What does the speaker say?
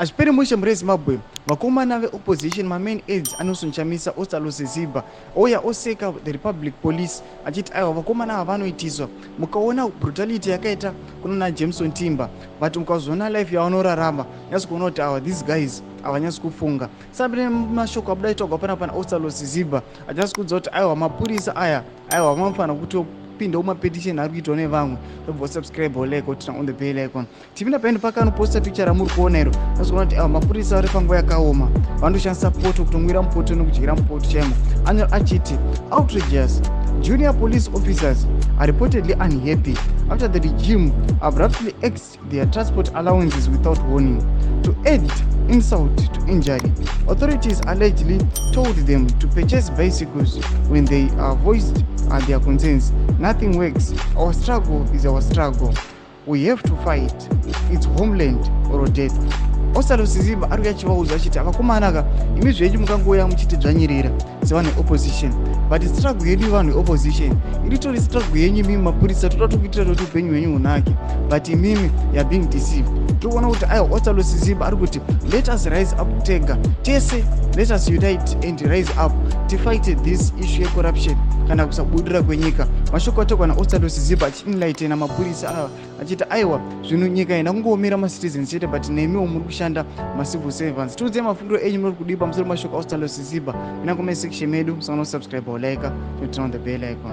Hazviperi mushe mhuri yeZimbabwe. Vakomana veopposition, mamain aides aNelson Chamisa, Ostallos Siziba, ouya oseka the Republic Police achiti aiwa, vakomana ava vanoitiswa. Mukaona brutality yakaita kuna naJameson Timba, but mukazoona life yavanorarama, nyatsi kuona kuti awa, these guys havanyatsi kufunga. Saka mashoko abuda aitogwa panapa naOstallos Siziba achinyatsi kuudza kuti aiwa, mapurisa aya, aiwa, vanofanira kutopindawo mapetition ari kuitwa nevamwe. Tobva subscribe, like, turn on the bell icon. Tipinda paendo pakanoposta picture ramuri kuona iro, azoona kuti ava mapurisa vari panguva yakaoma, vanotoshandisa poto, kutomwira mupoto nekudyira mupoto chaimo. Anyora achiti, "Outrageous. Junior police officers are reportedly unhappy after the regime abruptly axed their transport allowances without warning. To add insult to injury, authorities allegedly told them to purchase bicycles when they voiced their concerns. Nothing works. Our struggle is our struggle. We have to fight. It's homeland or death." Ostallos Siziba ari kuya achivaudza achiti, "Vakomanaka, imi zvenyu mukangouya muchitidzvanyirira sevanhu veopposition, but struggle yedu yevanhu veopposition iritori struggle yenyu imimi mapurisa. Toda tokuitira toti upenyu hwenyu hunake, but imimi you are being deceived." Tiri kuona kuti aiwa, Ostallos Siziba ari kuti, "Let us rise up tega tese. Let us unite and rise up tifight this issue yecorruption kana kusabudirira kwenyika." Mashoko atogwa naOstallos Siziba achienlightena mapurisa ava achiti aiwa, zvinhu nyika haina kungoomera macitizens chete, but nemiwo muri kushanda macivil servants. Tiudzei mafungiro enyu, muri kudii pamusoro mashoko aOstallos Siziba? Ina comment section medu. Musaona kusubscribe, like, turn on the bell icon.